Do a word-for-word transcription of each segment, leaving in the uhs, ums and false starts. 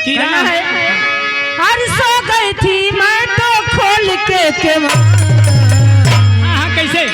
किरण। कहना है, हर सो गई थी मैं तो खोल के केवाड़। हाँ, हाँ, कैसे?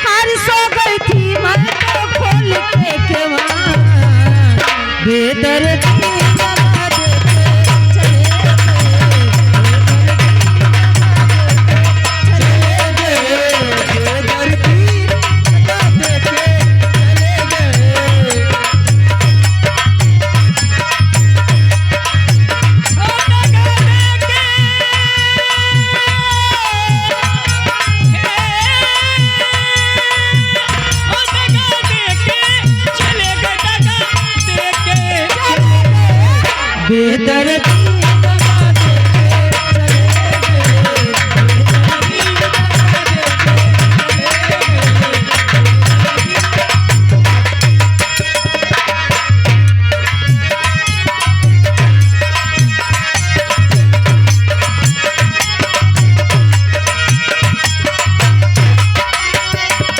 हर सो गई थी मैं तो खोल के केवाड़। बेदर्दी दवा दे के चले गए। बेदर्दी दवा दे के चले गए।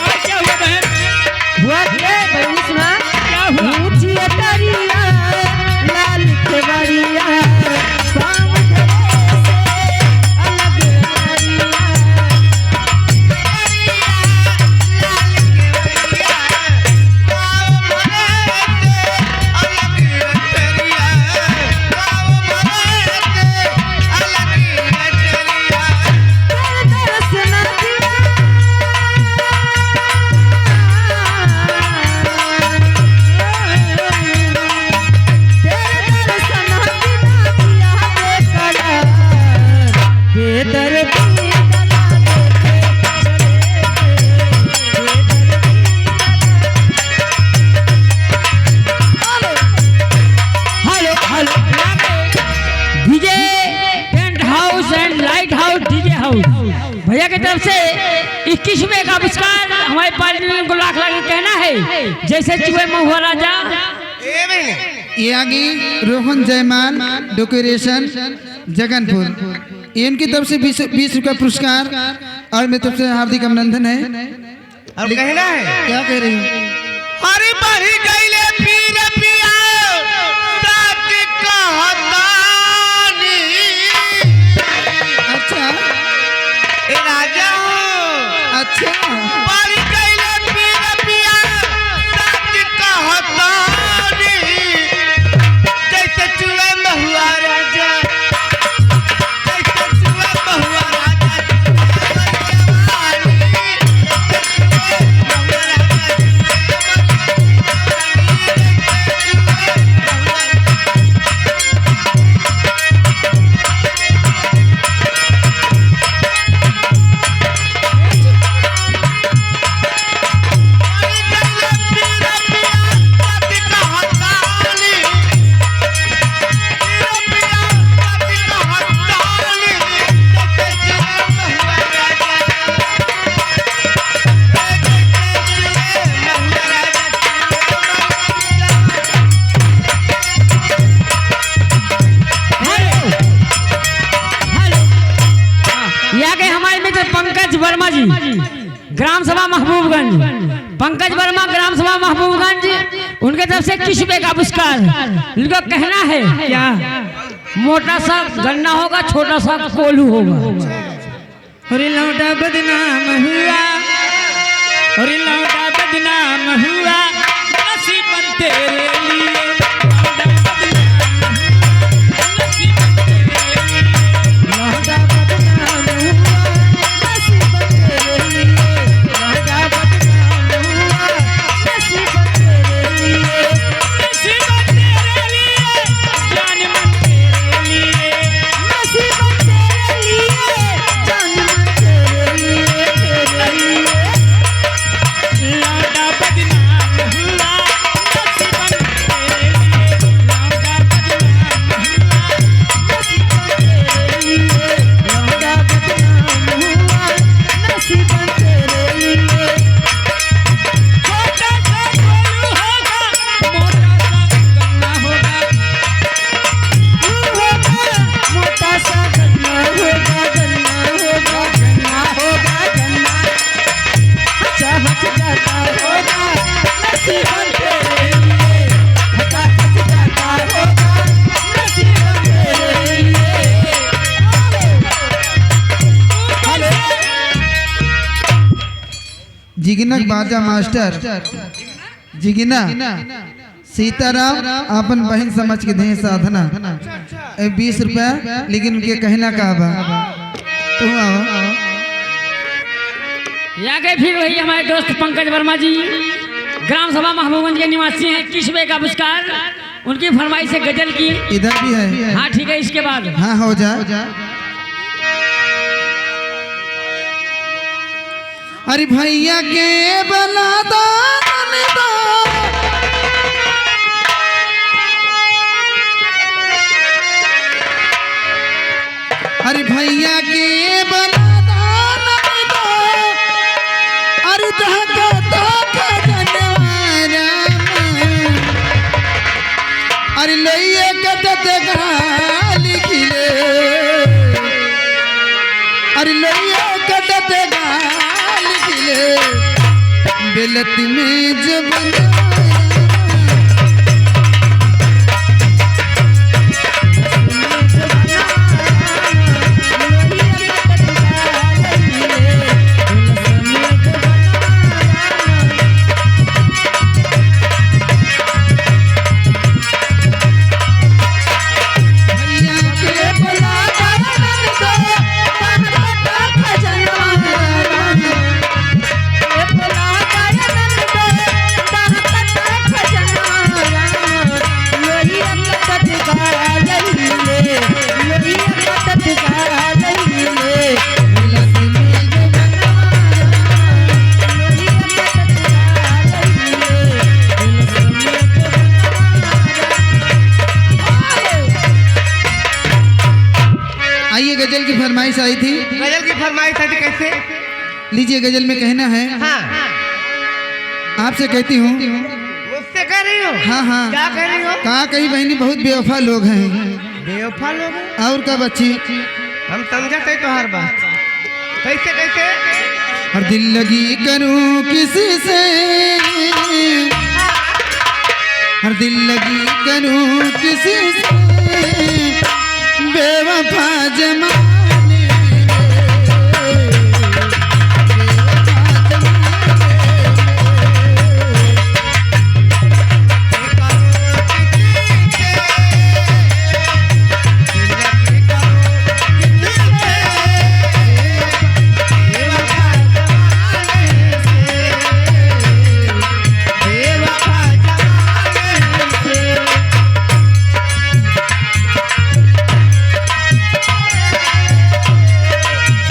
और क्या हुआ बहन? हुआ क्या? बहन सुना। क्या हुआ? ऊंची अटरिया, लाल केवड़िया, पाँव धरे से अलग अटरिया। हेलो, हेलो। डीजे टेंट हाउस एंड लाइट हाउस, डीजे हाउस भैया की तरफ से इक्कीस रुपए का पुरस्कार हमारे पार्टी को लाख लाख कहना है, जैसे चुए महुआ राजा। ये आगे रोहन जयमान डेकोरेशन जगनपुर, इनकी तरफ से बीस, बीस रुपया पुरस्कार और मेरी तरफ से हार्दिक अभिनंदन है। और कहना है? क्या कह रही हो? अरे बढ़ी गईले पीर पिया, सच कहतानी। अच्छा। ए राजा हो। अच्छा। बढ़ी गईले पीर पिया, सच कहतानी। जैसे चुए महुआ राजा, जैसे चुए महुआ राजा, हेलो। हेलो। हाँ, ये आ गए हमारे मित्र पंकज वर्मा जी, ग्राम सभा महबूबगंज। पंकज वर्मा, ग्राम सभा महबूबगंज, उनके तरफ से इक्कीस रुपए का पुरस्कार। इनको कहना है क्या? मोटा सा गन्ना होगा, छोटा सा कोल्हू होगा। अरे लौंडा बदनाम हुआ, अरे लौंडा बदनाम हुआ, नसीबन तेरे लिए। लौंडा बदनाम हुआ, नसीबन तेरे लिए। लौंडा बदनाम हुआ, नसीबन तेरे लिए। लौंडा बदनाम हुआ, नसीबन तेरे लिए। नसीबन तेरे लिए, जान मन तेरे लिए। नसीबन तेरे लिए, जान मन तेरे लिए, तेरे लिए। लौंडा बदनाम हुआ, नसीबन जिगिना के बाजा मास्टर, जिगिना सीताराम, आपन बहिन समझ के दें साधना। ए, बीस रुपया, लेकिन उनके कहना का बा? तू आवा। आ गए फिर वही हमारे दोस्त पंकज वर्मा जी, ग्राम सभा महबूबगंज के निवासी हैं, इक्कीस रुपए का पुरस्कार। उनकी फरमाइश है गजल की। इधर भी है। हाँ, ठीक है, इसके बाद। हाँ, हो जा। अरे भैया के बला दान दो। अरे भैया के बला दान दो। अरे दहका दहका जनवारा में। अरे लोइया कटत गाल खिले। अरे लोइया कटत गाल खिले। बेलत में जब आइए, गजल की फरमाइश आई थी। गजल की फरमाइश आई थी, कैसे? लीजिए, गजल में कहना है। हाँ। आपसे कहती हूँ। मुझसे कह रही हो? हाँ, हाँ। क्या कह रही हो? का कही बहनी, बहुत बेवफा लोग हैं। बेवफा लोग हैं? और का बच्ची? हम समझत है तोहार बात। कैसे, कैसे? हर दिल लगी करूँ किसी से, हर दिल लगी करूँ किसी से, बेवफा जमाने में,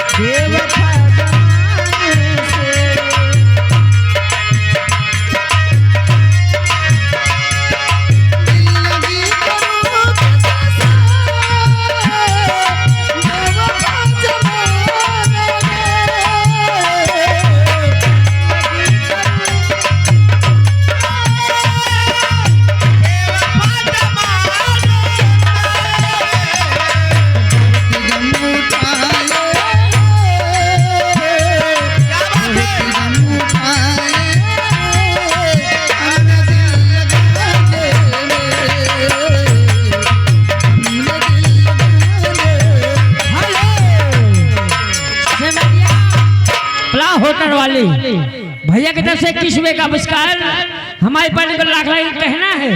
बेवफा जमाने में। प्ला होटल वाली भैया की तरफ से इक्कीस रुपए का पुरस्कार। हमारे पास पर लाख लाख कहना है।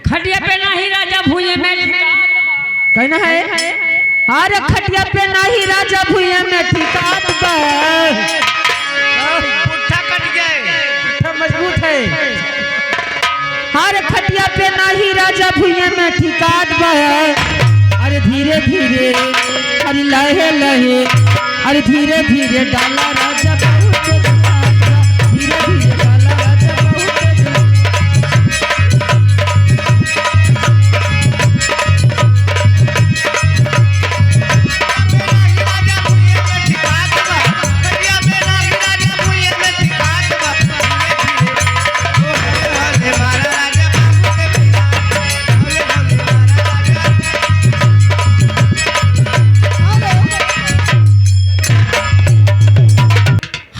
खटिया पे नाही राजा भुइयां में। कहना है। अरे खटिया पे नाही राजा भुइयां में ठिकात बा। पुट्ठा कट गए। पुट्ठा मजबूत है। अरे खटिया पे नाही राजा भुइयां में ठिकात बा। अरे धीरे धीरे, अरे लहे लहे, अरे धीरे धीरे डाला राजा बहुत दुखात बा। धीरे धीरे डाला राजा बहुत दुखात बा।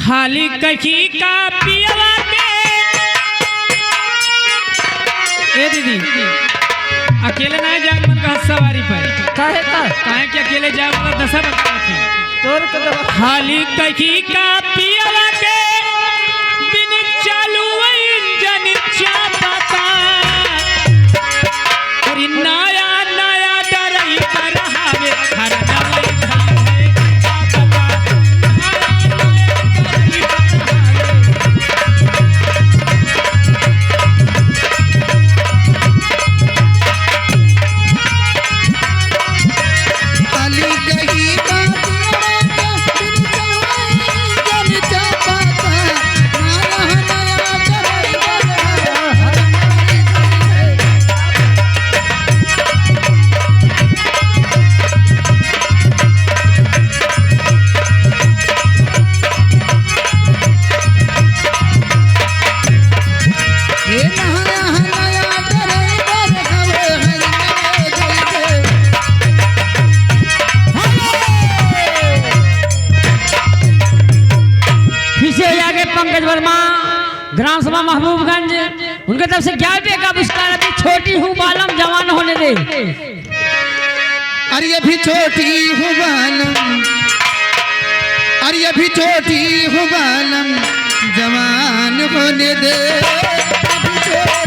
हाली कही का पियवा के। ए दीदी, अकेले ना जाए मन का सवारी पर। काहे का? काहे कि अकेले जाए वाला दशा बतावत है। तोर के दवा। हाली कही का पियवा के, चापका। अरे नया नया ड्राइवर हवे, हर नवे घर है चापका। नया नया ड्राइवर हवे। पीछे हो जाके पंकज वर्मा, ग्राम सभा महबूबगंज, उनके तरफ से ग्यारह रुपये का पुरस्कार। अभी छोटी हूँ बालम, जवान होने दे। अरे अभी छोटी हूँ बालम, अरे अभी छोटी हूँ बालम, जवान होने दे। अभी छोटी